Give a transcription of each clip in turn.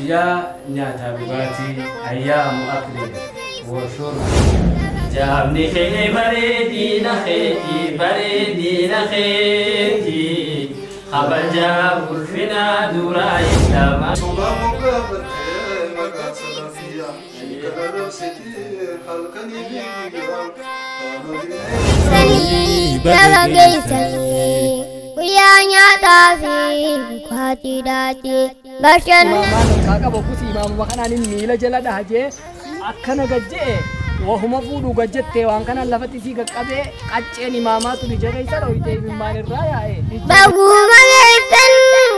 Guyyaa nyaataa dhugaatii, ayyaamu akli wa shurbi. Jaabni kee bareedina keetii, bareedina keetii, kabajaa ulfinaa duraa islaamaa. Sobaa moggaafattee maqaa salafiyyaa kana rabsitee halkanii fi guyyaa Sanii lafa geessanii guyyaa nyaataa fi dhugaatiidhaati bashannana. Imaama harkaa qaba kusi imaamuma kanaan miila jala dhaha jee akkana gad je'e wahuma fuudhu gad jettee waan kanaan lafatti isii qaqqabee qacceen imaamaa tun ija keessa dhoyitee imimmaan irraa yaa'e. Baguma geessan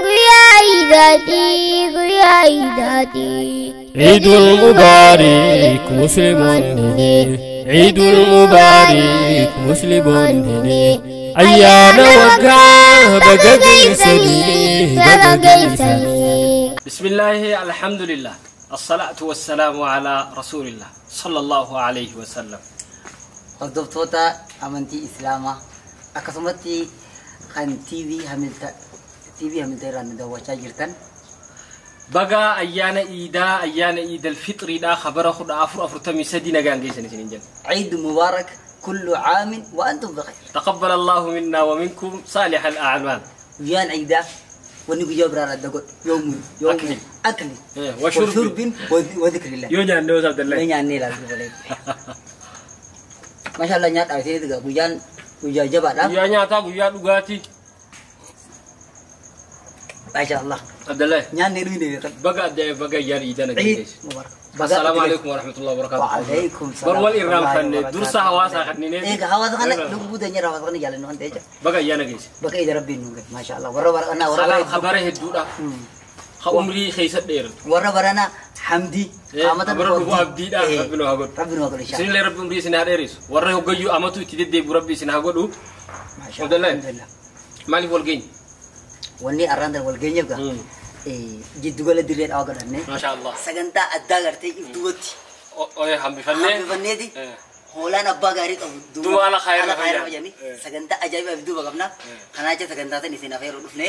guyyaa iidaati, guyyaa iidaati. عيد المبارك مسلمون، عيد المبارك مسلمون، أيام وقع بقى Lafa geessanii. بسم الله، الحمد لله، الصلاة والسلام على رسول الله صلى الله عليه وسلم. Hordoftoota amantii Islaamaa akkasumatti kan TV Hamilta TV Hamilta irraa nu daawwachaa jirtan, Baga ayyaana iidaa, ayyaana iidal fitriidhaa khabara 1443 nagaan geessan isinin jenna. عيد مبارك، كل عام وأنتم بخير. تقبل الله منا ومنكم صالح الأعمال. Guyyaan ciidaa wanni guyyaa biraan adda godhu يوم يوم أكل. أكل إيه، وشرب. وشرب وذكر الله. Yoo nyaanne yoo Abdallah. Yoo nyaannee ilaaltu balee. Masha Allah, nyaadhaa ishee guyyaan guyyaa jabaadha. Guyyaa nyaataa, guyyaa dhugaatii. Masha Allah. Abdallah. Nyaannee dhuyne beekan. Baga adda baga ayyaana iidaa nagaan عيد geessan. مبارك. السلام عليكم ورحمة الله وبركاته. وعليكم السلام. Bar wal irraanfanne dursa hawaasaa kanneen. Eega hawaasa kana lubbuu teenya hawaasa kana jaalannu waan ta'eef. Baga ayyaana geesse. Bakka ija rabbiin nu gahe, masha Allah, warra baranaa warra Salaan bareedu. Khabara hedduudha. Ka umrii keessa dheeratu. Warra baranaa hamdii qaamata. Bara dhufu abdiidha, rabbi nu haa godhu. Rabbi nu haa godhu, insha Allah. Isinillee rabbi umrii isin haa dheeressu. Warra hoggayyuu amatu itti deddeebi'u rabbi isin haa godhu. Masha Allah. Abdallah. Alhamdulillah. Maaliif wal geenye? Wanni arraan wal geenyeef gaa jiddugala dirree dhawaa godhanne Masha Allah. sagantaa addaa gartee if duubatti Oye, hambifannee. hambifanneeti hoolaan abbaa gaarii qabu Duuba haala khayra haala khayra fayyada. fayyadani sagantaa ajaa'ibaa if duuba qabna. Kanaa jecha sagantaa san isin afeeruu dhufne.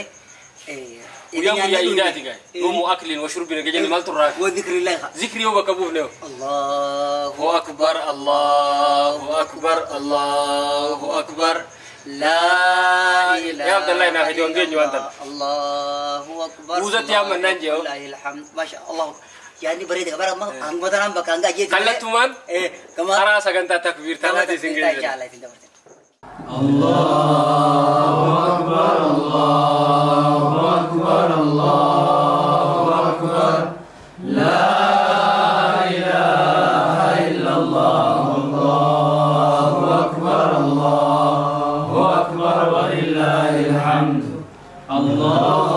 Guyyaan guyyaa iidaati gahe. يوم أكل وشرب gajani maal turraa? وذكر الله. Zikrii yoo bakka buufne hoo? الله أكبر، الله أكبر، الله أكبر، لا إله يا عبد الله naa hidhoon geenyu waan tan. الله أكبر. Buuzatti yaamannaan jee hoo? لله الحمد، ما شاء الله، يعني bareeda bara amma hangota naan bakka hanga ajjeetu. Kallattumaan kama karaa sagantaa takbiir taanaati isin insha geessan. Allah isin dabartan. الله أكبر، الله أكبر، الله أكبر، لا إله إلا الله، الله أكبر، الله أكبر، ولله الحمد. الله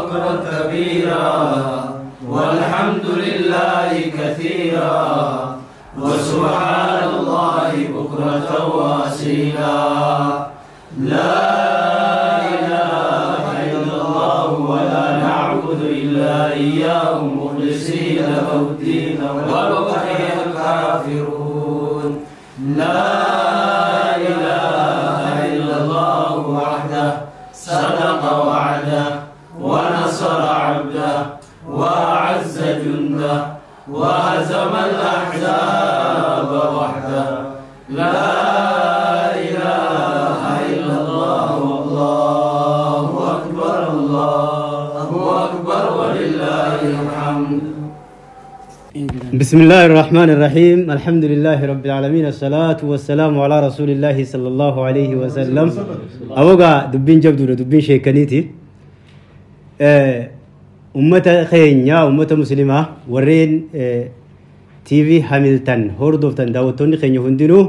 أكبر كبيرا والحمد لله كثيرا وسبحان الله بكرة وأصيلا. لا إله إلا الله ولا نعبد إلا إياه مخلصين له الدين ولو كره الكافرون. لا إله إلا الله وحده صدق وعده ونصر عبده وأعز جنده وهزم الأحزاب وحده. لا إله إلا الله والله أكبر، الله أكبر، ولله الحمد. بسم الله الرحمن الرحيم، الحمد لله رب العالمين، الصلاة والسلام على رسول الله صلى الله عليه وسلم. أوغا دبين جبدو دبين شيكانيتي أمة خينيا، أمة مسلمة، ورين TV هامilton هوردوفتن داوتوني خينيا هندنو،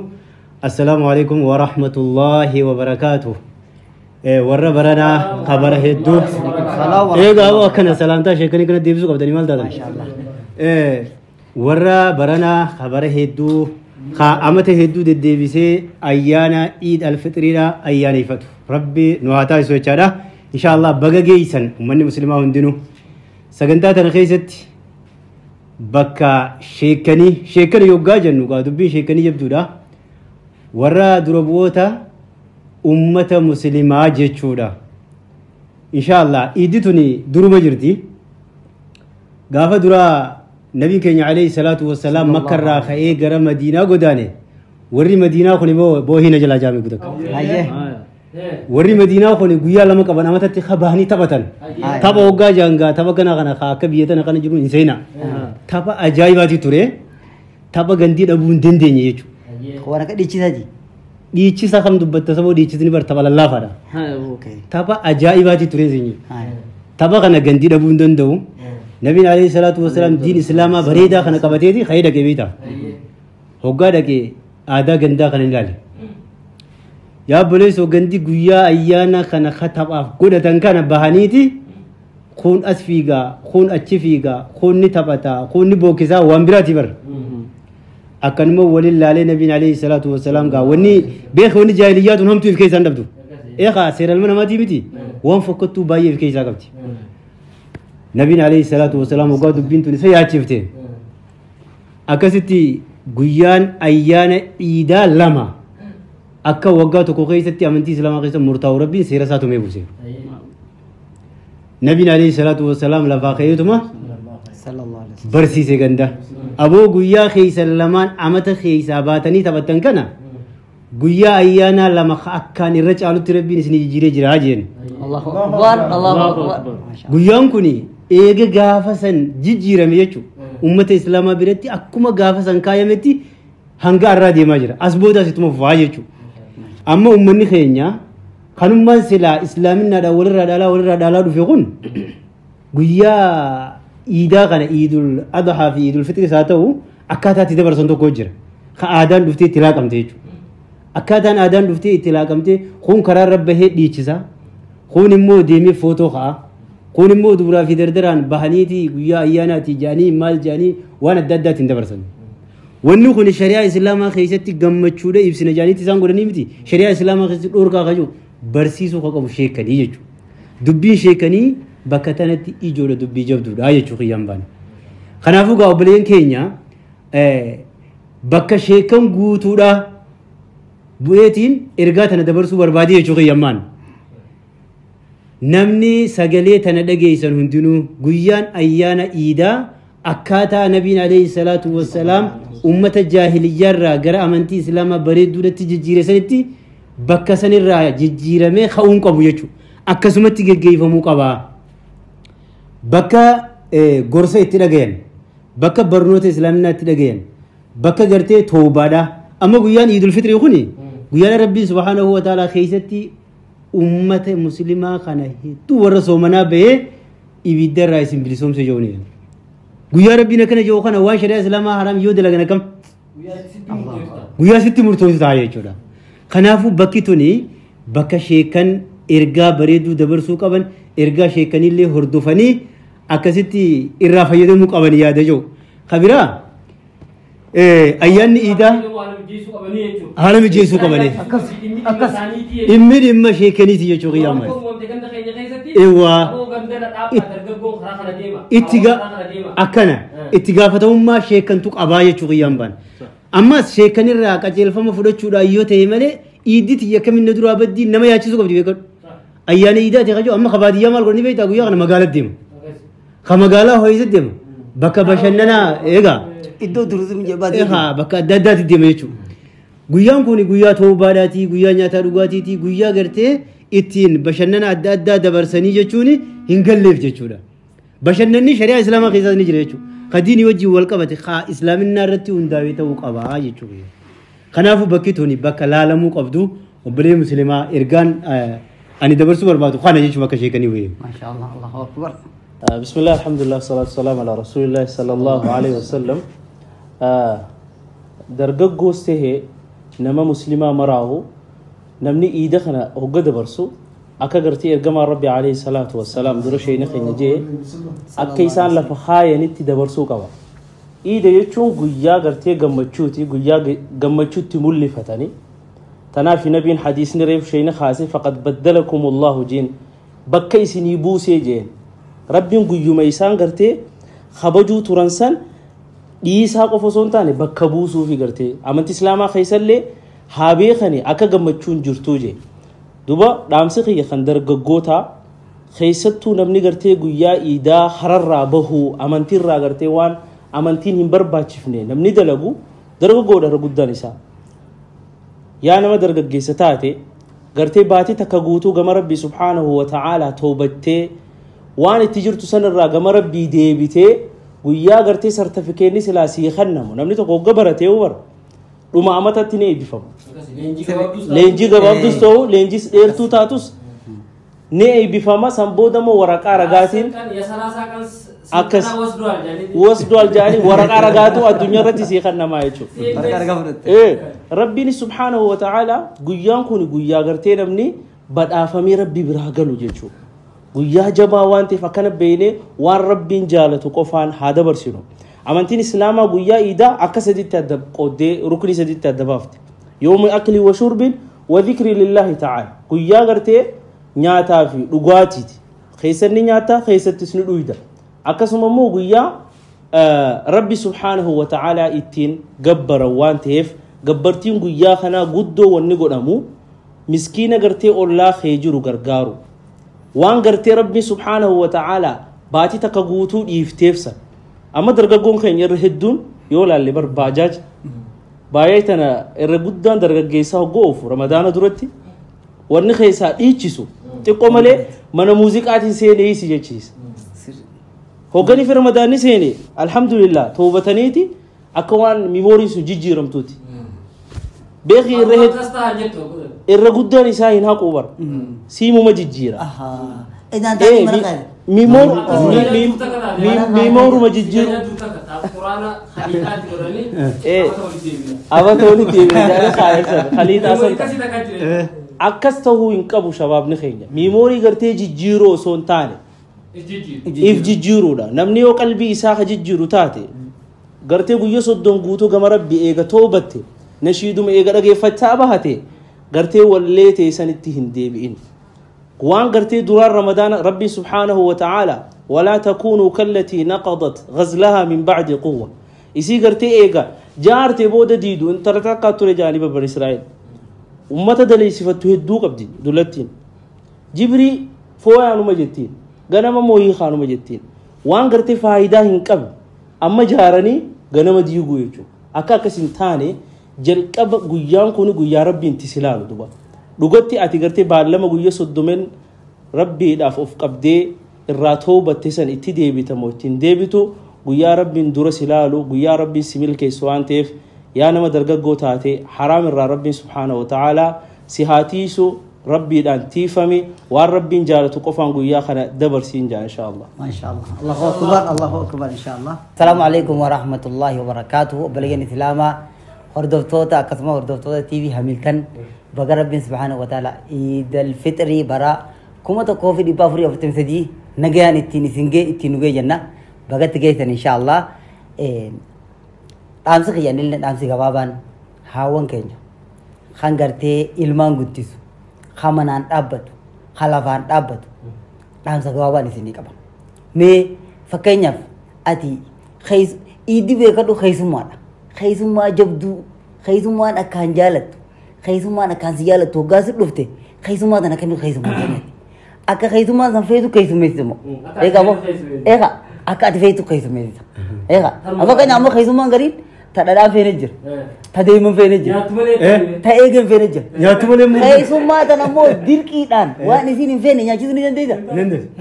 السلام عليكم ورحمة الله وبركاته. Warra baranaa kabara hedduu eegaa aboo akkana salaamtaa sheekanii kana deebisuu qabdanii maal taatan? Warra baranaa kabara hedduu ka amata hedduu deddeebisee ayyaana Iid Alfixiriidha ayyaaneffatu rabbi nu haa taasisu jechaadha. Insha Allah baga geeysan ummanni muslimaa hundinuu. Sagantaa tana keessatti bakka sheekanii, sheekanii yoggaa jennu gaa dubbiin sheekanii jabduudha, warra dura bu'oota ummata muslimaa jechuudha. Insha Allah iiddi tuni duruma jirti. Gaafa duraa nabiin keenya alayhi salaatu wassalaam Makkarraa ka'ee gara Madiinaa godaane. Warri Madiinaa kun immoo boohina jalaa jaame guddaka. Warri Madiinaa kun guyyaa lama qaban amatatti bahanii taphatan. Tapha hoggaa jaangaa tapha kana kana akka biyya tana kana jiru hin seenaa. Tapha ajaa'ibaati ture. Tapha gandii dhabuu hin dandeenye jechuudha. Waan akka dhiichisaati. Dhiichisa kam dubbatta saboo dhiichisni bar tapha lallaafaadha. Tapha ajaa'ibaati ture seenye. Tapha kana gandii dhabuu hin danda'u. Nabiin alayhi salaatu wassalaam diin islaamaa bareedaa kana qabateeti ka'ee dhaqee beektaa. Hoggaa dhaqee aadaa gandaa kana ilaale. Yaa obboleessoo gandi guyyaa ayyaana kana taphaaf godhatan kana bahaniiti kun as fiigaa, kun achi fiigaa, kun ni taphataa, kun ni bookkisaa waan biraati bara. Akkanuma waliin laalee nabiin alayhi salaatu wassalaam gaa wanni beeka wanni jaahiliyyaa tun hamtuu if keessaa hin dhabdu. Eegaa seera ilma namaatii miti waan fokkattuu baay'ee if keessaa qabdi. Nabiin alayhi salaatu wassalaam hoggaa dubbiin tun isa yaachifte. Akkasitti guyyaan ayyaana iidaa lama akka waggaa tokko keessatti amantii islaamaa keessa murtaa'u rabbiin seera isaa tumee buuse. Nabiin alayhi salaatu wassalaam lafaa ka'eetuma barsiise ganda. Aboo guyyaa keessan lamaan amata keessaa baatanii taphattan kana guyyaa ayyaanaa lama akkaan irra caalutti rabbiin isin jijjiiree jira jeen. Allahu Akbar, Allahu Akbar. Guyyaan kun eega gaafa san jijjiirame jechuudha. Uummata islaamaa biratti akkuma gaafa san kaayametti hanga har'aa deemaa jira. As booda asittuma fufaa jechuudha. Amma uummanni keenya kanummaan silaa islaaminaadhaan walirraa dhaalaa walirraa dhaalaa dhufe kun guyyaa iidaa kana iidul adhaa fi iidul fitris haa ta'u akkaataa itti dabarsan tokko jira. Ka aadaan dhuftee itti laaqamte jechuudha. Akkaataan aadaan dhuftee itti laaqamte kun karaa irra bahee dhiichisa. Kun immoo deemee footoo ka'a. Kun immoo dubaraa fi dardaraan bahaniiti guyyaa ayyaanaati jedhanii maal jedhanii waan adda addaatiin dabarsan. Wanni kun shari'aa islaamaa keessatti gammachuudha ibsina jedhaniitti isaan godhanii miti. Shari'aa islaamaa keessatti dhoorkaa kajuu barsiisuu kan qabu sheekanii jechuudha. Dubbiin sheekanii bakka tanatti ijoodha dubbii jabduudha jechuu kiyyaan baana. Kanaafuu gaa obboleen keenya bakka sheekan guutuudha bu'eetiin ergaa tana dabarsuu barbaadee jechuu kiyyaan baana. Namni sagalee tana dhageessan hundinuu guyyaan ayyaana iidaa akkaataa nabiin alayhi salaatu wassalaam ummata jaahiliyyaarraa gara amantii islaamaa bareedduudhatti jijjiire sanitti bakka sanirraa jijjiiramee ka'uun qabu jechuudha. Akkasumatti geggeeffamuu qaba. Bakka gorsa itti dhagayan, bakka barnoota islaaminaa itti dhagayan, bakka gartee toobaadha. Amma guyyaan iidul fitrii kuni guyyaan rabbiin subhaanahu wa ta'aalaa keessatti ummata muslimaa kana hedduu warra soomanaa bahee ibiddarraa isin bilisoomse jedhanii. Guyyaa rabbiin akkana jedhu kana waan shari'aa islaamaa haraam yoo dalagan akkam? Guyyaa sitti murtoosu ta'a jechuudha. Kanaafuu bakki tuni bakka sheekan ergaa bareedduu dabarsuu qaban ergaa sheekanillee hordofanii akkasitti irraa fayyadamuu qaban yaada jiru. Kabiraa ayyaanni iidaa haala mijeessuu qabanii. Dhimmi dhimma sheekaniiti jechuu qiyyaama. Eewwaa akkana itti gaafatamummaa sheekantu qabaa jechuu qiyyaan baana. Ammas sheekanirraa qajeelfama fudhachuudhaan yoo ta'e malee iiddi tiyya akkamiin na duraa baddii nama yaachisuu qabdi beekadhu. Ayyaana iidaati kajoo amma kabaadiyyaa maal godhanii beektaa guyyaa kana magaalatti deema. Ka magaalaa ho'isa deema. Bakka bashannanaa eegaa. Iddoo turizimii jabaa deema. Bakka adda addaatti deema jechuudha. Guyyaan kun guyyaa toobaadhaati, guyyaa nyaataa dhugaatiiti, guyyaa gartee ittiin bashannana adda addaa dabarsanii jechuun hin galleef jechuudha. Bashannanni shari'aa islaamaa keessaas ni jira jechuudha. Ka diinii wajjin wal qabate ka islaaminaa irratti hundaa'ee ta'uu qaba jechuudha. Kanaafuu bakki tuni bakka laalamuu qabdu obbolee musliimaa ergaan ani dabarsuu barbaadu kana jechuun bakka sheekanii wayii. Maashaallah Allahu Akbar. Bismillah, alhamdulillah, salatu wassalamu ala rasulillah sallallahu alayhi wasallam. Dargaggoos tahee nama muslimaa maraahu namni iida kana hogga dabarsu akka gartee ergamaan rabbi alayhi salaatu wassalaam dura sheeyna keenya jee akka isaan lafa haayanitti dabarsuu qaba. Iida jechuun guyyaa gartee gammachuuti, guyyaa gammachuutti mul'ifatanii. Tanaaf nabiin hadiisni reef sheeyna kaase faqad baddalakum Allahu jeen bakka isinii buusee jeen. Rabbiin guyyuma isaan gartee kabajuu turan san dhiisaa qofa osoo hin taane bakka buusuufi gartee amantii islaamaa keessallee haa beekani akka gammachuun jirtuu jee. Duba dhaamsi kiyya kan dargaggootaa Keessattuu namni gartee guyyaa iidaa hararraa bahu amantiirraa gartee waan amantiin hin barbaachifne namni dalagu dargaggoodha irra guddaan isaa. Yaa nama dargaggeessa taate gartee baatii takka guutuu gama Rabbii subhaanahu wa ta'aalaa toobattee waan itti jirtu sanarraa gama Rabbii deebitee guyyaa gartee sartifikeenni silaa sii kennamu namni tokko hogga baratee bara dhuma amatatti ni eebbifama. Leenjii gabaabdus ta'u leenjii dheertuu taatus ni eebbifama san booda immoo waraqaa ragaatiin akkas wasdual jedhanii waraqaa ragaatu addunyaa irratti sii kennamaa jechuudha. Rabbiin subhaanahu wa ta'aalaa guyyaan kun guyyaa gartee namni badhaafamee Rabbi biraa galu jechuudha. Guyyaa jabaa waan ta'eef akkana beeknee waan Rabbiin jaalatu qofaan haa dabarsinu. Amantiin Islaamaa guyyaa iidaa akka sadiitti adda qooddee ruknii sadiitti adda baafte. Yoomi akli wa shurbin wa dhikri lillaahi ta'ala. Guyyaa gartee nyaataa fi dhugaatiiti. Keessanni nyaataa keessattis ni dhuyda. Akkasuma immoo guyyaa Rabbi subhaanahu wa ta'ala ittiin gabbara waan ta'eef gabbartiin guyyaa kanaa guddoo wanni godhamu miskiina gartee ollaa kee jiru gargaaru. Waan gartee Rabbi subhaanahu wa ta'ala baatii takka guutuu dhiifteef san. Amma dargaggoon keenya irra hedduun yoo laalle bar baajaaj baay'ee tana irra guddaan dargaggeessaa hoggoo oofu Ramadaana duratti wanni keessaa dhiichisu xiqqoo malee mana muuziqaatiin seenee si jechiisa. Hogganii fi Ramadaanni seene alhamdulillah toobataniiti akka waan miimooriin sun jijjiiramtuuti. Beekii irra guddaan isaa hin haquu bara. Siimuma jijjiira. Miimooruma jijjiiru. Abata walitti deebiin khaliixaa san. Akkas ta'uu hin qabu shabaabni keenya. Miimoorii gartee jijjiiruu osoo hin taane. If jijjiiruudha. Namni yoo qalbii isaa ka jijjiiru taate gartee guyyaa 30 guutuu gama Rabbii eega toobatte nashiiduma eega dhageeffachaa bahate gartee wallee teessanitti hin deebi'in. Waan gartee duraan Ramadaana Rabbi subhaanahu wa ta'ala walaa takuunuu kallatii naqadat ghazlahaa min bacdi quwwa. Isii gartee eega jaartee booda diidu intala takkaa ture jaaniba bani Israa'el. Ummata daleessifattu hedduu qabdi dulattiin. Jibrii fooyaanuma jettiin. Ganama mooyii kaanuma jettiin. Waan gartee faayidaa hin qabne amma jaaranii ganama diiguu jechuudha. Akka akkas hin taane jalqaba guyyaan kun guyyaa Rabbiin itti si ilaalu duba. Dhugatti ati gartee baallama guyyaa 30 Rabbiidhaaf of qabdee irraa toobatte san itti deebitamoo ittiin deebitu guyyaa Rabbiin dura si ilaalu guyyaa Rabbiin si milkeessu waan ta'eef yaa nama dargaggoo taate haraam irraa Rabbiin subhaanahu wa ta'aalaa si haa tiisu Rabbiidhaan tiifame waan Rabbiin jaalatu qofaan guyyaa kana dabarsiin jaa insha Allah. Masha Allah. Allahu akbar, Allahu akbar insha Allah. Assalamu alaikum wa rahmatullahi wa barakatuh. Obboleeyyan Islaamaa hordoftoota akkasuma hordoftoota TV Hamilton baga Rabbiin subhaanahu wa ta'ala Iidal Fixrii bara 1443 nagayaan ittiin isin gee ittiin nu gee jenna. Bagatti geessan insha Allah. Dhaamsi kiyyan illee dhaamsi gabaabaan haawwan keenya kan gartee ilmaan guddisu kan manaan dhaabbatu kan lafaan dhaabbatu dhaamsa gabaabaan isinii qaba. Mee fakkeenyaaf ati iiddi beekadhu keessummaadha. Keessummaa jabduu keessummaan akkaan jaalattu keessummaan akkaan si jaalattu hoggaa si dhufte keessummaa tana akkamiin keessummaa keenyatti. Akka keessummaan san feetu keessummeessite immoo. Eegaa moo eegaa akka ati feetu keessummeessita. Eegaa fakkeenyaaf ammoo keessummaan gariin ta dhadhaan feene jira. Ta deeman feene jira. Ta eegan feene jira. Nyaatu malee immoo. Keessummaa tana ammoo dirqiidhaan waan isiin hin feene nyaachisuu ni dandeessa?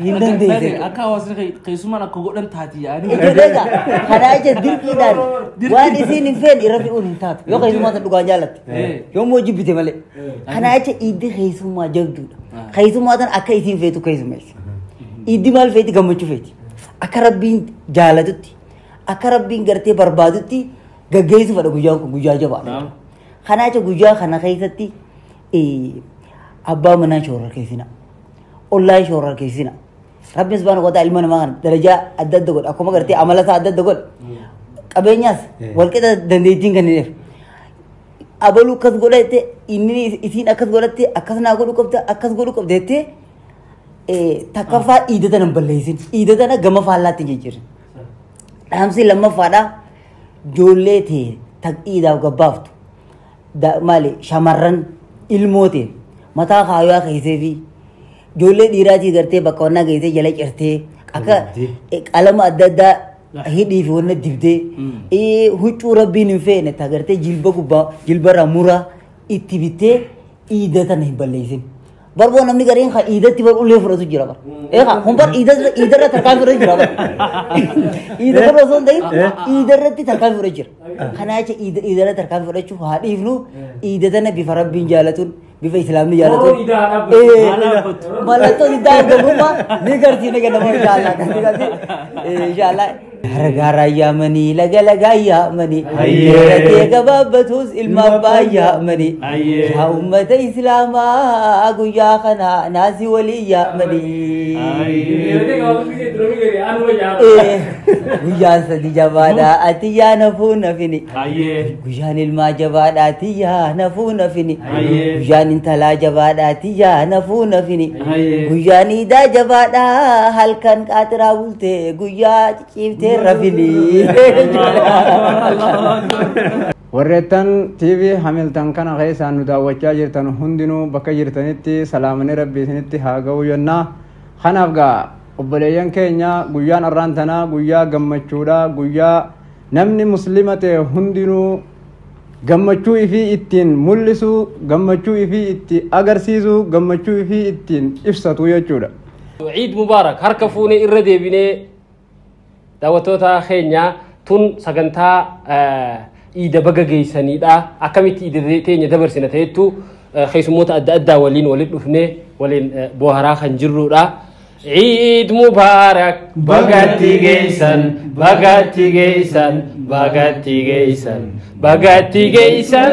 Hin dandeessa. Akka hawaasni keessummaan akka godhan taati yaani. Egaa kanaa jecha dirqiidhaan waan isiin hin feene irra fe'uun hin taatu. Yoo keessummaa sana dhugaan jaallatte. Yoo immoo jibbite malee. Kanaa jecha iiddi keessummaa jabduudha. Keessummaa tana akka isiin feetu keessummeessi. Iiddi maal feeti gammachuu feeti. Akka Rabbiin jaalatutti akka Rabbiin gartee barbaadutti gaggeessuu fedha guyyaan kun guyyaa jabaadha. Kanaa jecha guyyaa kana keessatti abbaa manaa shororkeessina. Ollaa shororkeessina. Rabbiin subhaanahu wa ta'ala ilma namaa kana darajaa adda adda godha. Akkuma gartee amala isaa adda adda godha. Qabeenyaas walqixa dandeettiin kennineef. Abaluu akkas godhatte inni isiin akkas godhatte akkas naa godhu qabda akkas godhu qabda jettee takkaffaa iida tana hin balleessin. Iida tana gama faallaatti hin jijjiirin. Dhaamsi lammaffaadha. Ijoollee ta'e tak iidaaf gabbaaftu. Maali shamarran ilmoo ta'e mataa kaayaa keessee fi Ijoollee dhiiraatii gartee bakka wannaa geessee jala cirtee akka qalama adda addaa hidhii fi wanna dibdee huccuu rabbiin hin feene ta gartee jilba gubbaa jilbarraa muraa itti bittee iida tana hin balleessin. Barboo namni gareen ka iidatti bar ulee fudhatu jira bar. Eegaa kun bar iidarra tarkaanfii fudhatu jira bar. Iidarra osoo hin ta'in iidarratti tarkaanfii fudhatu jira. Kanaa jecha iidarra tarkaanfii fudhachuuf haa dhiifnu iida tana bifa rabbiin jaalatuun bifa islaamni jaalatuun. Mallattoon iddaa argamummaa ni garsiifna ganama inshaallah. Inshaallah. Hargaara yaamanii laga lagaa yaamanii Dheeratee gabaabbatus ilma abbaa yaamanii Yaa uummata islaamaa guyyaa kana naasii walii yaamanii Guyyaan sadi jabaadha ati yaa nafuu nafini Guyyaan ilmaa jabaadha ati yaa nafuu nafini Guyyaan intalaa jabaadha ati yaa nafuu nafini Guyyaan iidaa jabaadha halkan qaatiraa bultee guyyaa ciciiftee rafini. Warreettan TV Hamilton kana keessaan nu daawwachaa jirtan hundinuu bakka jirtanitti salaamanii rabbi isinitti haa ga'u jennaa. Kanaaf gaa obboleeyyan keenya guyyaan arraan tanaa guyyaa gammachuudha guyyaa namni muslima ta'e hundinuu gammachuu ifii ittiin mul'isu gammachuu ifii itti agarsiisu gammachuu ifii ittiin ibsatu jechuudha. Ciid Mubaarak harka fuunee irra deebinee daawwattoota keenya tun sagantaa iida baga geessanidha. Akkamitti iida teenya dabarsina ta'ettu keessummoota adda addaa waliin walitti dhufnee waliin booharaa kan jirrudha. Ciid Mubaarak bagatti geessan bagatti geessan bagatti geessan bagatti geessan.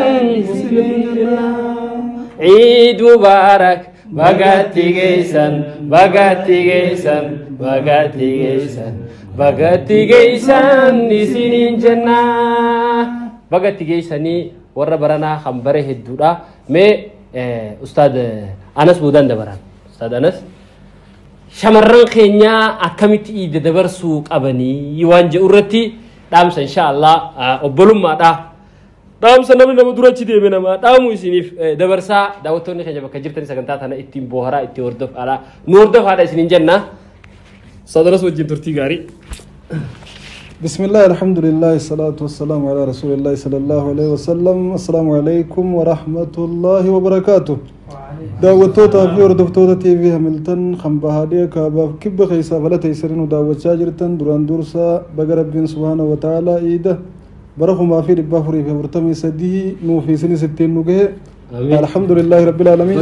Ciid Mubaarak bagatti geessan bagatti geessan bagatti geessan bagatti geessan isiniin jennaa. Bagatti geessanii warra baranaa kan bare hedduudha. Mee Ustaad Anas boodaan dabaran. Ustaad Anas shamarran keenyaa akkamitti iida dabarsuu qabanii waan jedhu irratti dhaamsa inshaallah obbolummaadha. Dhaamsa namni nama dura achi deeme namaa dhaamu isiniif dabarsaa daawwattoonni keenya bakka jirtan sagantaa tana ittiin booharaa ittiin hordofaadha. Nu hordofaadha isiniin jenna. Ustaad Anas wajjin turtii gaarii. بسم الله الحمد لله الصلاة والسلام على رسول الله صلى الله عليه وسلم السلام عليكم ورحمة الله وبركاته داوتوتا في وردفتوتا تي في هاملتون خنبهادية كاباف كب خيسا فلا تيسرين وداوت شاجرتن دوران دورسا بقرب بن سبحانه وتعالى إيده برخو ما في ربا فري في مرتمي سديه نو في سنة 60 نوجه الحمد لله رب العالمين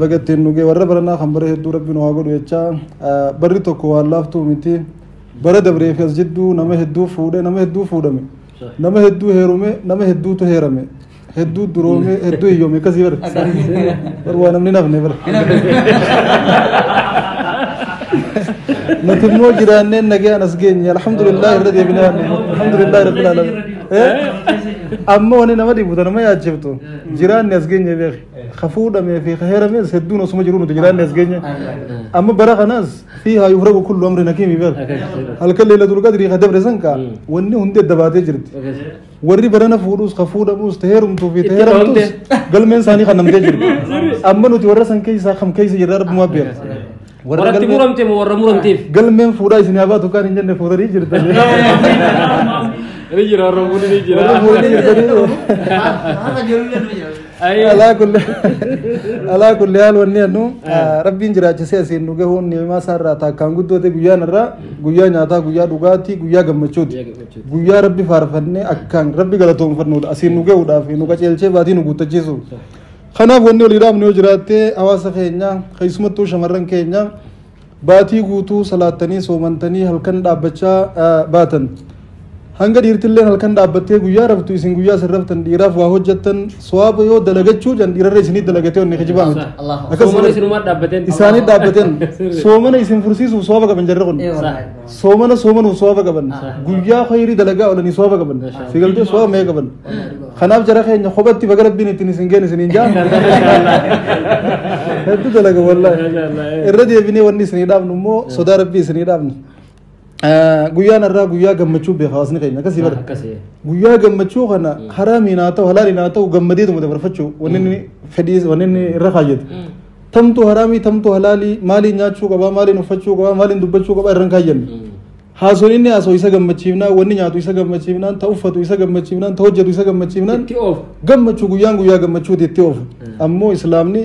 بقت النوجه وربنا خنبره الدور ربنا وعقول يتشا بريتو كوالافتو متي bara dabree fi as jidduu nama hedduu fuudhe nama hedduu fuudhame nama hedduu heerume nama hedduutu heerame hedduu duroome hedduu hiyyoome akkasii bara bar waa namni nafne bara nuti immoo jiraanneen nagayaan as geenye alhamdulillah irra deebinee alhamdulillah rabbil alamin amma wani nama dhibu nama yaachiftu jiraanne as geenye beeki ka fuudhamee fi ka heerames hedduun osuma jiru nuti jiraanne as geenye amma bara kanaas fiihaa yufragu kullu amrin hakiimi beek halkan leelatul qadrii ka dabre sanka wanni hundi adda baatee jirti warri barana fuudhus ka fuudhamus ta heerumtuu fi ta heeramtus galmeen isaanii kan namtee jirti amma nuti warra san keessaa kam keessa jirra rabbumaa beeka warratti muramte moo warra muramteef galmeen fuudhaa isin haa baatu kaan hin jenne fuudhanii jirtan ni jira warra fuudhanii ni jira warra fuudhanii jirtanii alaa kulli haal wanni annu rabbiin jiraachisee asiin nu gahuun ni'imaa isaarraa taakkaan guddoote guyyaan irraa guyyaa nyaataa guyyaa dhugaatii guyyaa gammachuuti guyyaa rabbi faarfannee akkaan rabbi galatoonfannuudha asiin nu gahuudhaaf nu qaceelchee baatii nu guuttachiisu kanaaf wanni walii dhaabnu yoo jiraatte hawaasa keenya keessumattuu shamarran keenya baatii guutuu salaattanii soomantanii halkan dhaabbachaa baatan hanga dhiirtilleen halkan dhaabbattee guyyaa raftu isin guyyaa isin raftan dhiiraaf waa hojjettan sawaaba yoo dalagachuu jan dhiirarra isinii dalagatee onni kijibaa miti. Soomana isinumaa dhaabbateen. Isaanii dhaabbateen soomana isin fursiisuuf sawaaba qaban jarri kun soomana soomanuuf sawaaba qaban guyyaa khayrii dalagaa oolanii sawaaba qaban si galtee sawaaba mee qaban kanaaf jara keenya kophatti baga rabbiin ittiin isin geen isiniin jaa hedduu dalaga wallaahi irra deebinee wanni isinii dhaabnu immoo sodaa rabbii isinii dhaabnu. Guyyaan irraa guyyaa gammachuu beeka hawaasni keenya akkasii bara guyyaa gammachuu kana haraamiin haa ta'u halaaliin haa ta'u gammadeetuma dabarfachuu wanni inni fedhii wanni inni irra kaayyate Tamtu haraamii tamtu halaalii maaliin nyaachuu qabaa maaliin uffachuu qabaa maaliin dubbachuu qabaa irraan kaayyanne. Haasoon inni haasoo isa gammachiifnaan wanni nyaatu isa gammachiifnaan ta uffatu isa gammachiifnaan ta hojjetu isa gammachiifnaan gammachuu guyyaan guyyaa gammachuuti itti oofu. Ammoo islaamni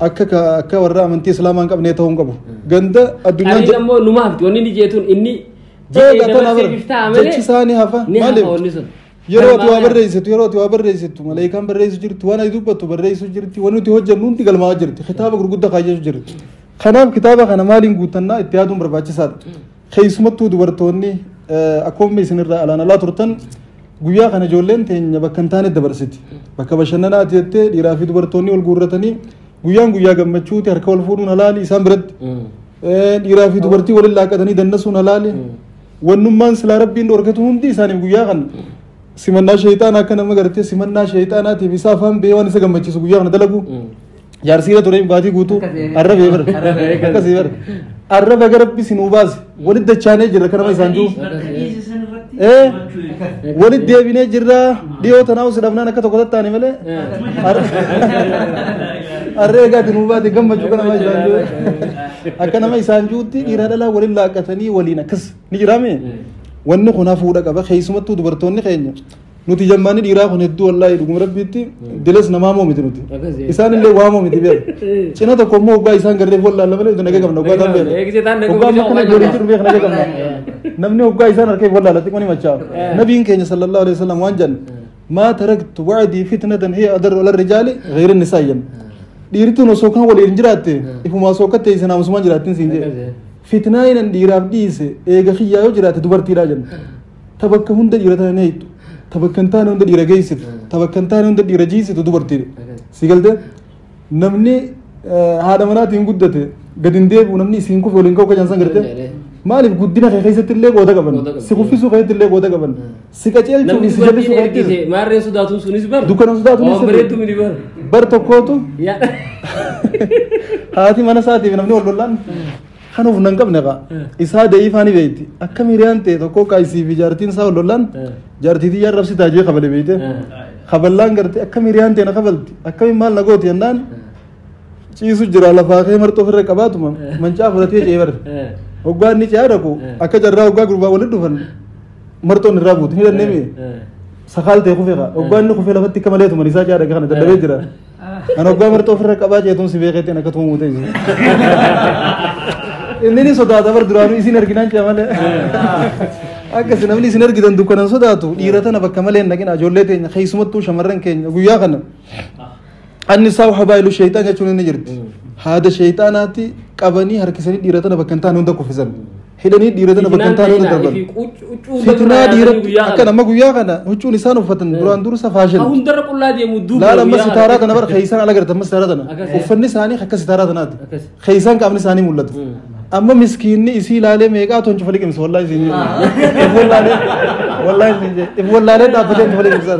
akka warra amantii islaamaa hin qabnee ta'uu hin qabu. Ganda addunyaan Qariin ammoo numa hafti wanni inni jeetuun inni jedhee dabarsee biftaa malee jechi isaanii hafa ni hafa maaliif wanni sun. Yeroo ati waa barreessitu yeroo ati waa barreessitu malaayikaan barreessu jirti waan ati dubbattu barreessu jirti waan nuti hojjennu hundi galmaa'aa jirti kitaaba gurguddaa kaayyachuu jirti. Kanaaf kitaaba kana maaliin guuttannaa itti yaaduun barbaachisaadha. Keessumattuu dubartoonni akkuma isinirraa alaan alaa turtan guyyaa kana ijoolleen teenya bakka hin taane dabarsiti. Bakka bashannanaati jettee dhiiraa fi dubartoonni wal guurratanii guyyaan guyyaa gammachuuti harka wal fuudhuun halaali isaan biratti. Dhiiraa fi dubartii waliin laaqatanii dannasuun halaali. Wannummaan silaa rabbiin dhorkatu hundi isaaniif guyyaa kana simannaa sheexaanaa akka nama gartee simannaa sheexaanaatiif isa afaan bee waan isa gammachiisu guyyaa kana dalagu. Jaarsiira ture baatii guutuu arrabee bara akkasii bara arraba gara rabbi sinuu baase walitti dachaanee jirra akka nama isaan jiru. Walitti deebinee jirra dhiyoo tanaa usi dhabnaan akka tokko tattaane malee arree egaati nuu baate gammachuu akka nama isaan jiru. Akka nama isaan jirutti dhiiraa dhalaa waliin laaqatanii waliin akkas ni jiraame. Wanni kun hafuudha qaba keessumattuu dubartoonni keenya. Nuti jammaanni dhiiraa kun hedduu wallaahi dhuguma rabbiitti diles namaa moo miti nuti. Isaan illee waa moo miti beeku. Cina tokko immoo hoggaa isaan garreef wallaalla malee nuti nagaa qabna hoggaa ta'an beeku. Hoggaa amma kana ijoolleen jiru beeku nagaa qabna. Namni hoggaa isaan harkeef wallaala xiqqoo ni machaa'u. Nabiin keenya sallallahu alaihi wasallam waan jennu maa taraktu ba'dii fitnatan hiya adarru ala rijaali ghayri nisaa jenna. Dhiirtuun osoo kan waliin jiraatte ifumaa osoo akka ta'e naamusumaan jiraattiin siin jedhe. Fitnaa inni dhiiraaf dhiise eega xiyyaa yoo jiraate dubartiidhaa jenna. Tabakka hunda dhiira ta'an heeytu. Tabakka hin taane hunda dhiira geessitu. Tabakka hin taane hunda dhiira jiisitu dubartiidha. Si galtee namni haadha manaatiin guddate gadi hin deebi'u namni isiin kufe waliin ka'u kan san gartee. Maaliif guddina kee keessatti illee qooda qaban? Si kuffisuu keessatti illee qooda qaban. Si qaceelchuun si jallisuu keessatti. Maarreen sodaatuun sunis bar. Dukkana sodaatuun Waan bareedduu miti bar. Bar tokkootu haati mana isaatiif namni wal lollaan kan of nan qabne qa. Isaa da'ii ni beekti. Akka miriyaan ta'e tokko qaayisii fi jaartiin isaa wal lollaan jaartii xiyyaa rabsitaa jee kabale beekte. Kaballaan gartee akka miriyaan ta'e na kabalti. Akkamiin maal na gooti jennaan ciisu jira lafaa kee marxoo ofirra qabaatuma mancaa fudhatee ce'ee bara. Hoggaa inni ce'aa dhaqu akka carraa hoggaa gurbaa walitti dhufan marxoon irraa buuti ni dandeeme. Sakaal ta'e kufee qa. Hoggaa inni kufee lafatti akka malee tuman isaa ce'aa dhaqa kana dadhabee jira. Kan hoggaa marxoo ofirra qabaa ceetuun si beekeetiin akka tumamuu ta'e. Inni ni sodaata bar duraanuu isin arginaan ce'a malee. Akkas namni isin argitan dukkanan sodaatu dhiira tana bakka malee hin dhaqina ijoollee teenya keessumattuu shamarran keenya guyyaa kana. Anni isaa habaayilu sheexaan jechuun inni jirti. Haada sheexaanaatti qabanii harkisanii dhiira tana bakka hin taane hunda kuffisan. Hidhanii dhiira tana bakka hin taane hunda darban. Fitnaa dhiira akka nama guyyaa kana huccuun isaan uffatan duraan dursa faashin. Hundarra qullaa deemu duuba. Laala amma sitaaraa tana bara keessaan ala garta amma sitaaraa tana. Uffanni isaanii akka sitaaraa tanaati. Keessaan qaamni isaanii mul'ata. Amma miskiinni isii ilaalee meeqaa toon cufa liqimsa wallaahi isin jedhe. If wallaalee wallaahi isin jedhe. If wallaalee dhaabbatee cufa liqimsa.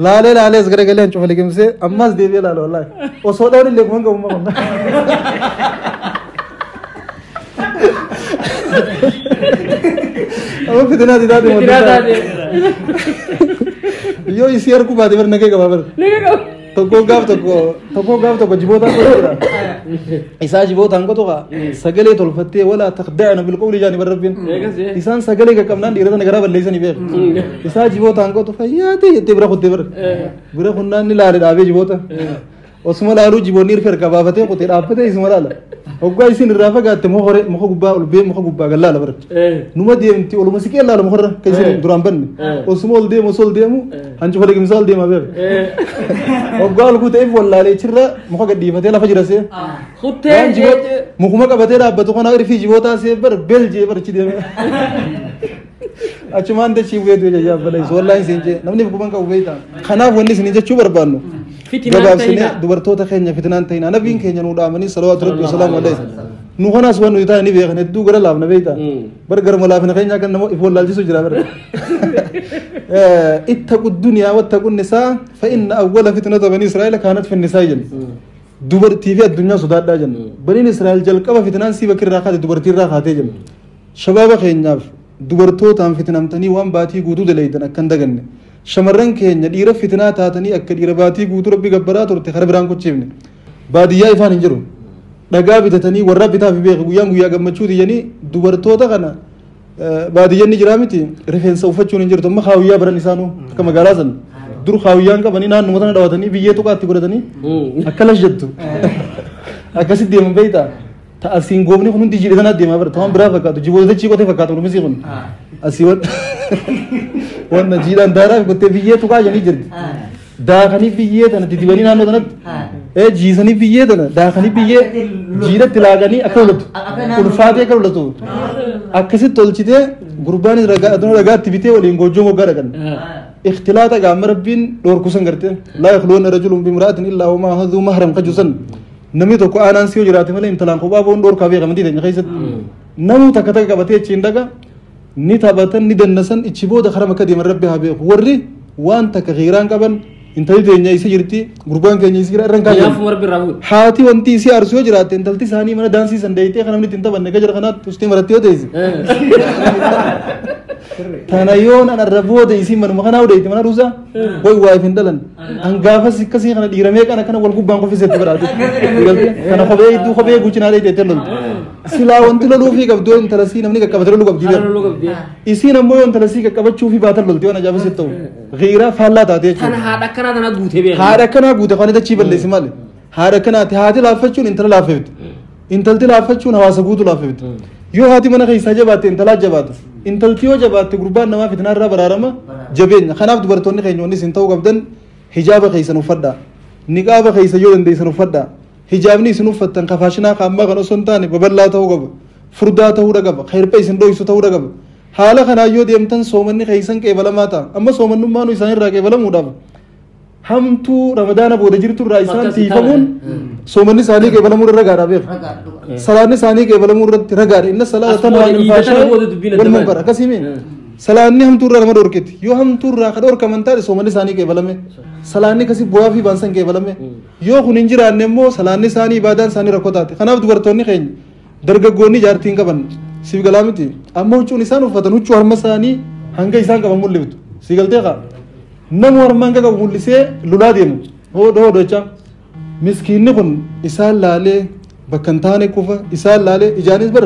Laalee laalee as garagalee cufa liqimsee ammas deebi'ee laala wallaahi. Osoo dhawan illee kuma qabu maqaa. Amma fitnaa taate Fitnaa taate. Yoo isii harku baate bar nagee qaba bar. Nagee qaba. Tokko gaaf tokko jibootaan qotu jira. Isaa jibootaan qotu qa sagalee tolfattee walaa taqda'na bilqawli jaani bar rabbiin. Isaan sagalee qaqqabnaan dhiira tana garaa balleessanii beeku. Isaa jibootaan qotu fayyaatee jettee bira kuttee bar. Bira kunnaan ni laale dhaabee jiboota. Osuma laaluu jiboonni irra harka baafatee kutee dhaabbatee isuma laala. Hoggaa isin irraa fagaatte muka horee muka gubbaa ol bee muka gubbaa gad laala bara. Numa deemti oluma siqee laala mukarra kan isin duraan banne. Osuma ol deemu osoo ol deemu hancufa liqimsaa ol deema beeku. Hoggaa ol kuteef wallaalee chirra muka gadhiifatee lafa jira see. Kuttee mukuma qabatee dhaabbatu kana irfii jibootaa see bar bel jee bar achi deeme. Achumaan dachii bu'ee du'e jajjaaf baleessu wallaahi isin jee namni kuban qabu beektaa. Kanaaf wanni isin jechuu barbaannu. Gabaabsinee dubartoota keenya fitnaan ta'inaa nabiin keenya nuu dhaamanii salawaatu rabbi wasalaamu alayhi. Nu kanaas waan nuyi taane ni beekan hedduu gara laafna beektaa. Bar garuma laafna keenya akka nama if wallaalchisu jira bara. Ittaqu duniyaa wattaqu nisaa fa inna awwala fitnata banii Israa'eel kaanat fi nisaa jenna. Dubartii fi addunyaa sodaadhaa jenna. Baniin Israa'eel jalqaba fitnaan sii bakki irraa kaate dubartii irraa kaatee jenna. Shabaaba keenyaaf dubartootaan fitnamtanii waan baatii guutuu daleeydan akka hin daganne. Shamarran keenya dhiira fitnaa taatanii akka dhiira baatii guutuu rabbi gabbaraa turte kara biraan kuchiifne. Baadiyyaa ifaan hin jiru. Dhagaa bitatanii warra bitaa fi beeku guyyaan guyyaa gammachuu diyyanii dubartoota kana baadiyyaan ni jiraa miti rifeensa uffachuun hin jirtu amma kaawuyyaa baran isaanuu akka magaalaa san dur kaawiyyaan qabanii naannuma tana dhaawatanii biyyee tuqaatti godhatanii akka las jettu akkasitti deeman beektaa ta asiin goobni kun hundi jiidhe tanaa deemaa bara ta'an biraa fakkaatu jiboota dachii qotee fakkaatu dhumisi kun asii wanna jiidhaan daaraa gottee biyyee tuqaa jedhanii jirti. Daakanii biyyee tana didibanii naannoo tanatti jiisanii biyyee tana daakanii biyyee jiidhatti laaqanii akka lolatu ulfaatee akka lolatu akkasitti tolchitee gurbaanis dhagaatti bitee waliin goojjoo moggaa dhaqan. Ikhtilaaxa gaama rabbiin dhoorkusan gartee laa yakhluwanna rajulun bimra'atin illaa wamaa haduu mahram qajusan namni tokko aanaan si yoo jiraate malee intalaan kophaa boon dhoorkaa beekamantii teenya keessatti namuu takka takka qabatee achiin dhaqa ni taphatan ni dannasan ichi booda karaa makka deeman rabbi haa beeku warri waan takka xiiraan qaban intalli teenya isa jirti gurbaan keenya isa jira irraan kaa'an. Haati wanti isii aarsu yoo jiraatte intalti isaanii mana daansii san deeyitee kan namni ittiin taphanne gajara kanaatti ustee maratti yoo teessi. Tana yoon an arra booda isiin manuma kanaa odeeyti mana ruusaa way waayif hin dhalan. An gaafas akkasii kana dhiiramee kana kana wal gubbaan qofisetti biraate. Kana kophee hedduu kophee guchinaa deeyitee loltu. Silaa wanti loluufii qabdu yoo intala sii namni qaqqabate loluu qabdi beeku. Isiin ammoo yoo intala sii qaqqabachuu fi baatan lolti waan ajaa'ibsiisu ta'u. Giiraa faallaa taate jechuudha. Tana haadha akkanaa tana guutee beeku. Haadha akkanaa guute kan dachii balleessi maali? Haadha akkanaati haati laaffachuun intala laaffifti. Intalti laaffachuun hawaasa guutuu laaffifti. Yoo haati mana keessaa jabaatte intalaa jabaatu. Intalti yoo jabaatte gurbaan namaa fitnaa irraa baraarama jabeenya. Kanaaf dubartoonni keenya wanni isin ta'uu qabdan hijaaba keessan uffadhaa. Niqaaba keessa yoo dandeessan uffadhaa. Hijaabni isin uffattan kafaashinaa kaammaa kan osoo hin taane babal'aa ta'uu qaba. Furdaa ta'uu qaba. Hirpha isin dho'isu ta'uu qaba. Haala kanaa yoo deemtan soomanni keessan qeebalamaa ta'a. Amma soomannummaan isaan irraa qeebalamuudhaaf hamtuu ramadaana booda jirtu irraa isaan tiifamuun soomanni isaanii qeebalamuu irra ragaadha beeku. Salaanni isaanii qeebalamuu irratti ragaadha. Inna salaata tanhaa anil fahshaa'i wal munkar. Akkasii mee? Salaanni hamtuu irraa nama dhorkiti. Yoo hamtuu irraa ka dhorkaman taate soomanni isaanii qeebalame. Salaanni akkasii bu'aa fi baansan qeebalame. Yoo kun hin jiraanne immoo salaanni isaanii ibaadaan isaanii rakkoo taate. Kanaaf dubartoonni keenya dargaggoonni jaartiin qaban siif galaa miti. Amma huccuun isaan uffatan huccuu harma isaanii hanga isaan qaban mul'iftu. Siif galtee kaa? Namu harma hanga qabu mul'isee lolaa deemu. Hoodoo hoodoo jecha. Miskiinni kun isaan laalee bakka hin taane kufa isaan laalee ijaanis bar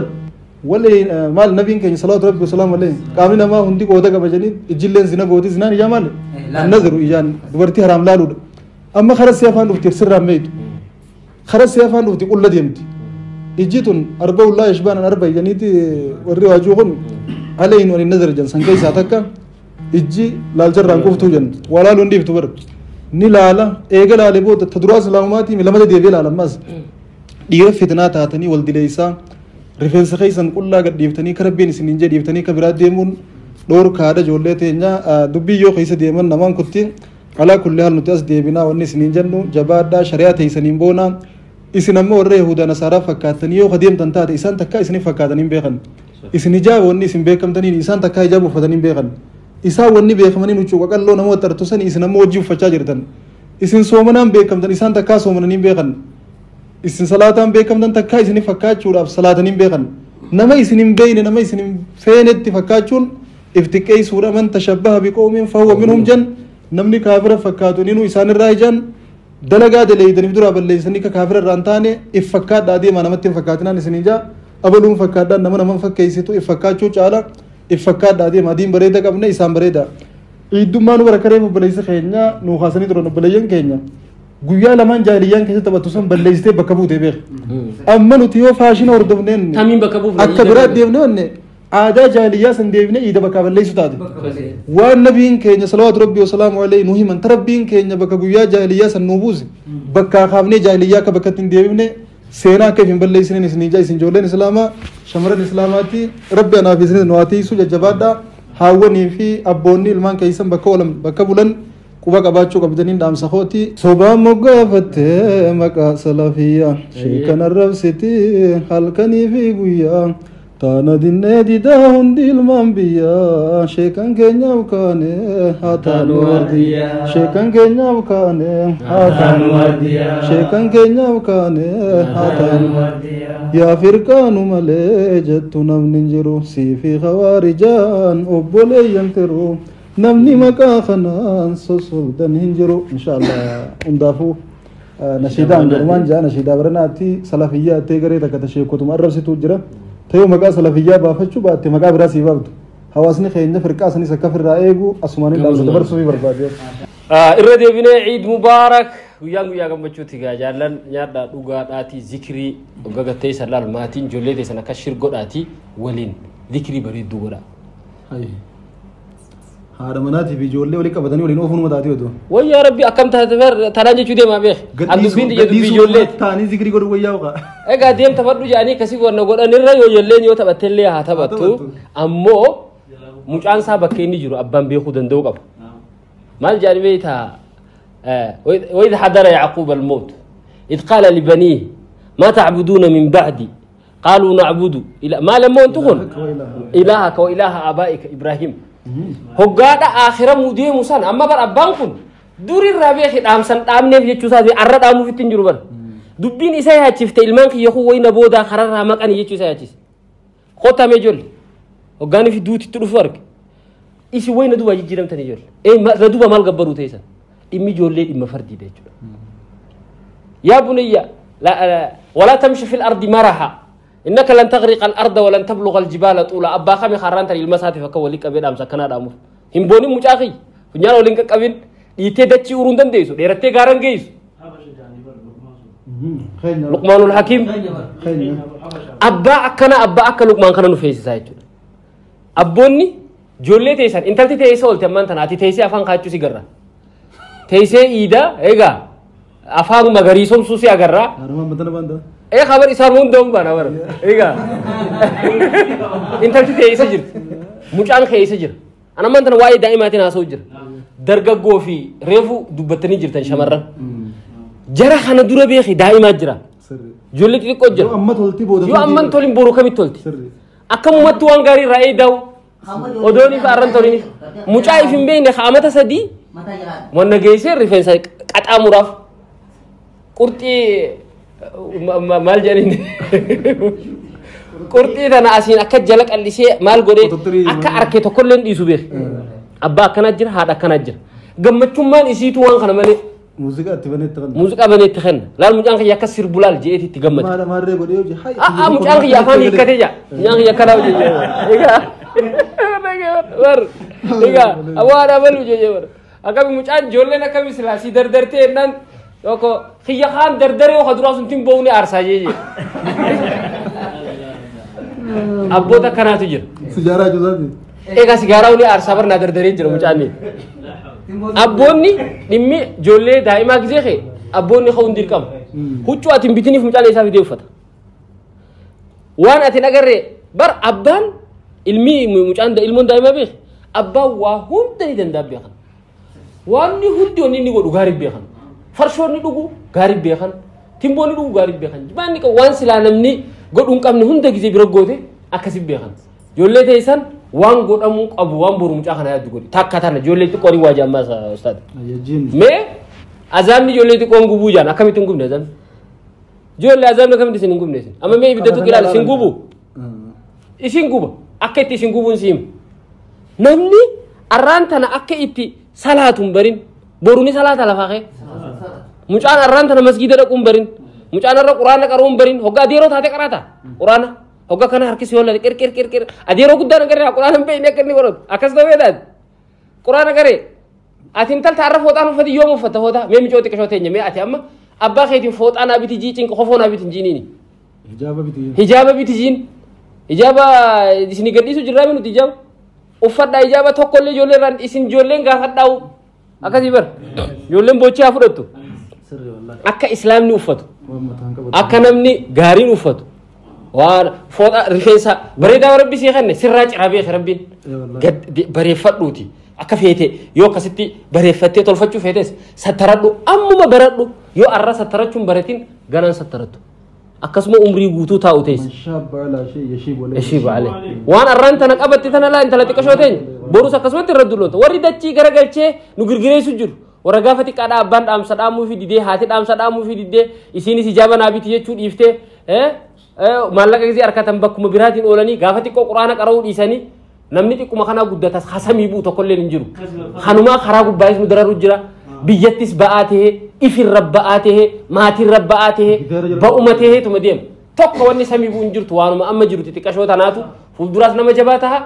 wallee maal nabiin keenya salaatu rabbi wasalaamu alayhi qaamni namaa hundi qooda qaba jedhanii ijjilleen zina gooti zinaan ijaa maali? Naziru ijaan dubartii haraam laaluudha. Amma karaa si afaan dhufti sirraan meeytu. Karaa si afaan dhufti qulla deemti. Ijji tun arba'ullaa yashbaanan arba jedhaniiti warri waajuu kun alayhin waliin nazar jedhan san keessaa takka ijji laalcharraan kuftuu jenna. Waa laaluun dhiiftu bara. Ni laala eega laale booda ta duraa islaamumaatii lamata deebi'ee laala ammas. Dhiira fitnaa taatanii wal dileessaa rifeensa keessan qullaa gad dhiiftanii ka rabbiin isiniin jee dhiiftanii ka biraa deemuun dhoorkaadha ijoollee teenya dubbii yoo keessa deeman namaan kutti alaa kulli haal nuti as deebinaa wanni isiniin jennu jabaadhaa shari'aa teessaniin boonaa isin ammoo warra Yahudaa Nasaaraa fakkaatanii yoo deemtan taate isaan takkaa isiniif fakkaatanii hin beekan. Isin hijaaba wanni isin beekamtaniin isaan takkaa hijaaba uffatanii hin beekan. Isaan wanni beekamanii huccuu qaqalloo namoota tartu sani isin ammoo wajji uffachaa jirtan. Isin soomanaan beekamtan isaan takkaa soomananii hin beekan. Isin salaataan beekamtan takkaa isiniif fakkaachuudhaaf salaatanii hin beekan. Nama isin hin beekne nama isin hin feenetti fakkaachuun if xiqqeessuudha. Man tashabbaha biqoomin fahuwa minhum jan namni kaafira fakkaatu ninuu isaanirraa ijaan dalagaa daleeydaniif duraa balleessanii akka kaafira irraa hin taane if fakkaadhaa deemaa namatti hin fakkaatinaan isin ijaa abaluun fakkaadhaan nama nama fakkeessitu if fakkaachuu caala if fakkaadhaa deemaa diin bareeda qabne isaan bareeda. Iddummaa nu bara kareef obboleessa keenya nuu kaasanii turan obboleeyyan keenya. Guyyaa lamaan jaahiliyyaan keessatti taphattu san balleessitee bakka buutee beeka. Amma nuti yoo faashina hordofneen Tamiin bakka buufna. akka biraa deemne wanne aadaa jaahiliyyaa san deebinee iida bakkaa balleessu taate. Waan nabiin keenya salawaatu rabbii wasalaamu alayhi nu himan rabbiin keenya bakka guyyaa jaahiliyyaa san nu buuse bakkaa kaafnee jaahiliyyaa akka bakkatti hin deebifne seenaa akka hin balleessineen isin ijaa isin ijoolleen islaamaa shamarran islaamaatti rabbi anaaf isin nu haa tiisu jajjabaadhaa haawwanii fi abboonni ilmaan keessan bakka oolan bakka bulan quba qabaachuu qabdaniin dhaamsa kooti. Sobaan moggaafattee maqaa salafiyyaa sheekan arrabsiti halkanii fi guyyaa taana dinnee didaa hundi ilmaan biyyaa sheekan keenyaaf kaane haa taanu waardiyyaa sheekan keenyaaf kaane haa taanu waardiyyaa sheekan keenyaaf kaane haa taanu waardiyyaa yaa firqaanu malee jettu namni hin jiru siifi khawaarijaan obboleeyyan tiru namni maqaa kanaan sosobdan hin jiru inshaallah hundaafuu Nashiidaan jedhumaan jaa nashiidaa baranaatti salafiyyaa ta'e garee takka tasheekotuma arrabsitu jira. Ta'ee maqaa salafiyyaa baafachuu baatte maqaa biraa sii baaftu. Hawaasni keenya firqaa sanis akka ofirraa eegu asumaan dhaamsa dabarsuu barbaade. Irra deebinee Eid Mubaarak guyyaan guyyaa gammachuuti gaa jaallan nyaadhaa dhugaadhaatii zikrii gagattee isa laal maatiin ijoollee teessan akka shirgodhaatii waliin zikrii bareedduu godha. Haadha manaatii fi ijoollee walii qabatanii waliin oofuun mataatii otoo. Wayyaa rabbi akkam taate bar tanaan jechuu deemaa beek. An dubbiin xiyya dubbii ijoollee. Taanii zikrii godhu wayyaa ogaa. Egaa deem taphadhu jedhanii akkasii wanna godhanirra yoo ijoolleen yoo taphattellee haa taphattu ammoo mucaan isaa bakka inni jiru abbaan beekuu danda'u qaba. Maal jedhanii beektaa وإذ حضر يعقوب الموت إذ قال لبنيه ما تعبدون من بعدي قالوا نعبد إلى ما لما أنتم إلهك وإله آبائك إبراهيم هقادا آخرة مودي موسى أما بر أبانكم دور الربيع دام سن دام نيف يجوسا دي أرد دامو في تنجربر دبين إساي هاتشفت إلمان كي يخو وين بودا خرر رامك أن يجوسا هاتشف خطأ مجول هقاني في دوتي تلفرق إيش وين دوبا يجيرم تاني جول إيه ما دوبا مال جبرو تيسان إمي جولي إما فردي ده يا بني لا ولا تمشي في الأرض مرحا إنك لن تغرق الأرض ولن تبلغ الجبال طولا أبا خمي خرانت المسافة فكوليك أبين أمسا كنا دامو هم بوني مجاخي فنيان ولينك أبين يتدتشي أوروندن ديسو ديرتي غارن جيسو لقمان الحكيم أبا أكنا أبا أكا لقمان كنا نفيس سايتو أبوني جولي تيسان انتلتي تيسا قلت أمان تناتي تيسي أفان خاتشو سيقرا تيسي إيدا إيغا أفان مغريسوم سوسي أقرا إيه خبر إسار مون دوم بانا بر إيغا انتلتي تيسا جر مجان خيسا جر أنا مان تنا واي دائما تناسو جر درقا قوفي ريفو دبتني جرتن شمرا جرا خانا دورا بيخي دائما جرا جولي تلقو جر يو أمان تولين بورو كمي تولتي أكم متوان غاري رأي داو Odooni fi arran tolini mucaa if hin beekne kaamata sadii wanna geessee rifeensa qaxaamuraaf qurxii maal jedhaniin qurxii tana asiin akka jala qallisee maal godhee akka arke tokkollee hin dhiisu beek abbaa akkanaa jira haadha akkanaa jira gammachummaan isiitu waan kana malee Muuziqaa itti baneetti kenna. Muuziqaa baneetti kenna. Laal mucaan kiyya akka sirbu laal je'eeti itti gammada. Maal maarree godhee hojii hayi. Mucaan kiyya afaan hiikkatee jaa. Mucaan kiyya akkanaa hojii jee. Egaa. Bar. Egaa waan abalu jee bar. Akkami mucaan ijoolleen akkami silaa si dardartee jennaan tokko kiyya kaan dardaree yoo duraa sun tin bo'uun aarsaa jee jee. Abboota akkanaatu jira. Sijaaraa juusaati. Egaa sigaaraa ulii aarsaa barnaa dardaree jira mucaan. Abboonni dhimmi ijoollee daa'imaa gisee kee abboonni ka'uun dirqama. Huccuu ati hin bitiniif mucaan isaa fidee uffata. Waan ati hin agarree bar abbaan ilmi mucaan ilmoon daa'imaa beek abbaan waa hunda ni danda'a beekan. Waan hundi wanni inni godhu gaarii beekan. Farshoon ni dhugu gaarii beekan. Timboon ni dhugu gaarii beekan. Jibaanni waan silaa namni godhu hin qabne hunda gisee bira goote akkasi beekan. Ijoollee teessan waan godhamuu qabu waan boru mucaa kana yaaddu godhi takka tana ijoollee xiqqoon waa jaammaa ustaad. Mee azaabni ijoollee xiqqoon gubuu jaan akkamitti hin gubne azaabni? Ijoollee azaabni akkamitti isin hin gubne isin? Amma mee ibidda tuqi ilaali isin gubu? Isin guba akka itti isin gubuun siima. Namni arraan tana akka itti salaatu hin barin boru ni salaata lafaa kee. Mucaan arraan tana masgiida dhaquu hin barin mucaan arra quraana qaruu hin barin hoggaa adeeroo taate qaraata quraana. Hogga kana harkisi holla qir qir qir qir adeeroo guddaan agarree quraana hin beekne akka inni godhatu akkas ta'uu beektaati quraana garee ati intalta har'a fooxaan uffati yoom uffatta fooxaa mee micoo xiqqishoo teenya mee ati amma abbaa keetiin fooxaa naa biti jii cinqa kofoo naa biti hin jiiniini. Hijaaba biti jiin hijaaba isin gadhiisu jirraa mi nuti hijaaba uffadhaa hijaaba tokkollee ijoollee irraan isin ijoolleen gaafadhaa'u akkasii bara ijoolleen boochii haa fudhattu akka islaamni uffatu akka namni gaariin uffatu. Waan fooxaa rifeensa bareedaa rabbi sii kenne sirraa ciraa beeke rabbiin bareeffadhuuti akka feete yoo akkasitti bareeffattee tolfachuu feetes sattaradhu ammuma baradhu yoo arra sattarachuun baretin ganaan sattarattu akkasuma umrii guutuu taa'u teesse. Waan arraan tana qabatte tana laa intala xiqqashoo teenya borus akkasumatti irra dulloota warri dachii garagalchee nu girgireessu jiru. Warra gaafa xiqqaadhaa abbaan dhaamsa dhaamuu fi didee haati dhaamsa dhaamuu fi didee isiinis hijaaba naa biti jechuu dhiiftee maallaqa gisee harkatan bakkuma biraatiin oolanii gaafa xiqqoo quraana qara'uu dhiisanii namni xiqquma kanaa guddatas hasamii bu'u tokkollee hin jiru. Kanumaa karaa gubbaayis nu dararu jira biyyattis ba'aa ta'ee Ifin rabba'aa tahee maatiin rabba'aa tahee ba'uma taheetuma deema. Tokko wanni samii bu'uun jirtu waanuma amma jiru xixiqqashoo tanaatu fuulduraas nama jabaa taha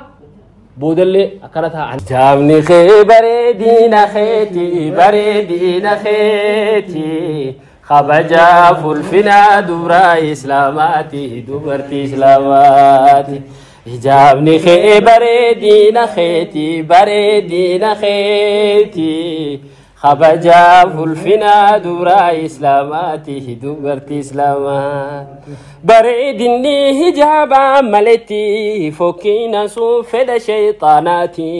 boodallee akkana taha. Jaabni kee bareedina keeti bareedina keeti kabajaa fulfinaa dubraa islaamaati dubartii islaamaati. Hijaabni kee bareedina keeti bareedina keeti kabajaa fulfinaa dubraa islaamaati dubartii islaamaati. Bareedinni hijaabaa maletti fokkina sun fedha shayxaanaati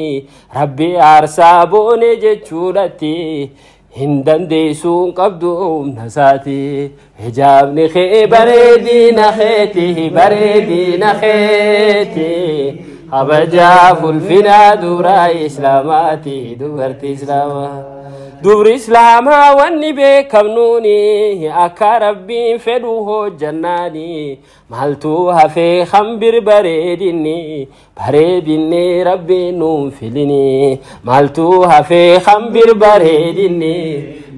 rabbi aarsaa boone jechuudhatti hin dandeessuun qabdu humna isaati. Hijaabni kee bareedina keeti bareedina keeti kabajaa fulfinaa dubraa islaamaati dubartii islaamaa. Dubri islaamaa wanni beekamnuuni akka rabbiin fedhu hojjannaani maaltu hafee hambir bareedinni bareedinni rabbiin nuun filini maaltu hafee hambir bareedinni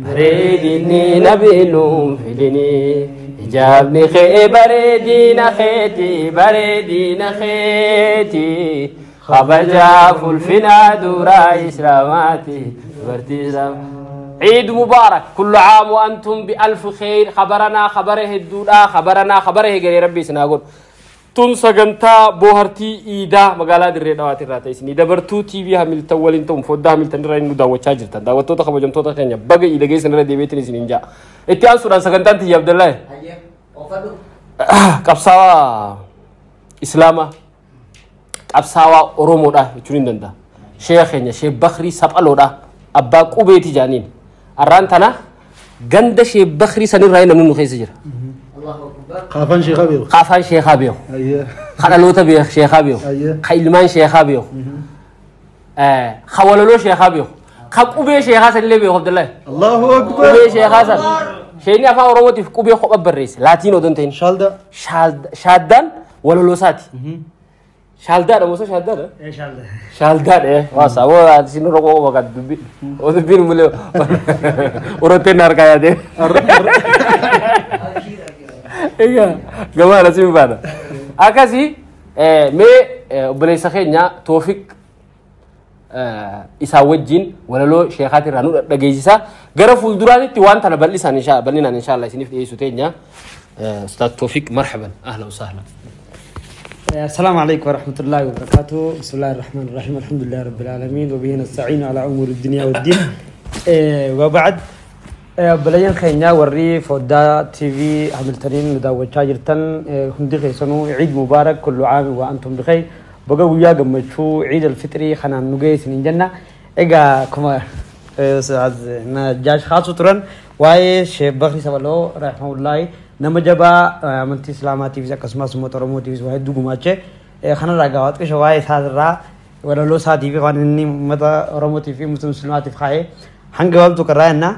bareedinni nabiin nuun filini. Hijaabni kee bareedina keeti bareedina keeti kabajaa fulfinaa duraa islaamaati dubartii islaamaa. عيد مبارك كل عام وأنتم بألف خير. خبرنا خبره الدودا خبرنا خبره غير ربي سناقول تون سجنتا بوهرتي إيدا مقالة دري دواتي راتيسني دبرتو تي في هميلتن ولينتم فودا هميلتن رين داوچا جرتن داوتو تخبجمتو تخنيا بغي إيدا جيسن ري ديبيتني سنينجا اتيان سودان سجنتان تي عبد الله قبصاوا إسلاما قبصاوا أورومودا يچونين دندا شيخنيا شيخ بخري سبالودا أبا قوبيتي جانين arraan tana ganda shee bakrii sanirraa namni nu keessa jira. Qaafaan sheekaa beeku. Qaafaan sheekaa beeku. Ka dhaloota sheekaa beeku. Ka ilmaan sheekaa beeku. Ka walaloo sheekaa beeku. Ka qubee sheekaa sanillee beeku Abdullahi. Allahu akbar. Qubee sheekaa san. Sheeni afaan Oromootiif qubee kopha barreesse laatiin odoo hin ta'in. Shaaldaa. Shaaddaan walaloo isaati. Shaaldaadha moo shaaddaadha? Shaaldaadha. Waasa waa isin rokoo qofa kan dubbi. O dubbiin mulee orotteen harkaa yaadee. Egaa gabaadha siin baana. Akkasii mee obboleessa keenya Toofiq isaa wajjin walaloo sheekaatii irraa nu dhageessisa. Gara fuulduraatti waan tana bal'isaan bal'inaan inshaAllah isiniif dhiyeessu teenya. Ustaad Toofiq marhaban ahlan wa sahlan. السلام عليكم ورحمة الله وبركاته. بسم الله الرحمن الرحيم. الحمد لله رب العالمين وبه نستعين على أمور الدنيا والدين. وبعد بلين خينا وري فودا تي في عملتنين مداوجة جرتن هندي خيسنو عيد مبارك كل عام وأنتم بخير. بقى ويا جمتشو عيد الفطري خنا نجي سنين جنة إجا كما نجاش خاص ترن واي شيخ بخري سبالو رحمه الله nama jabaa amantii islaamaatiifis akkasumas uummata oromootiifis waa hedduu gumaache kanarraa gabaabaa xiqqisho waa'ee isaarraa walaloo isaatii fi waan inni uummata oromootii fi muslimaatiif kaa'ee hanga gabaabtuu karraa jennaa.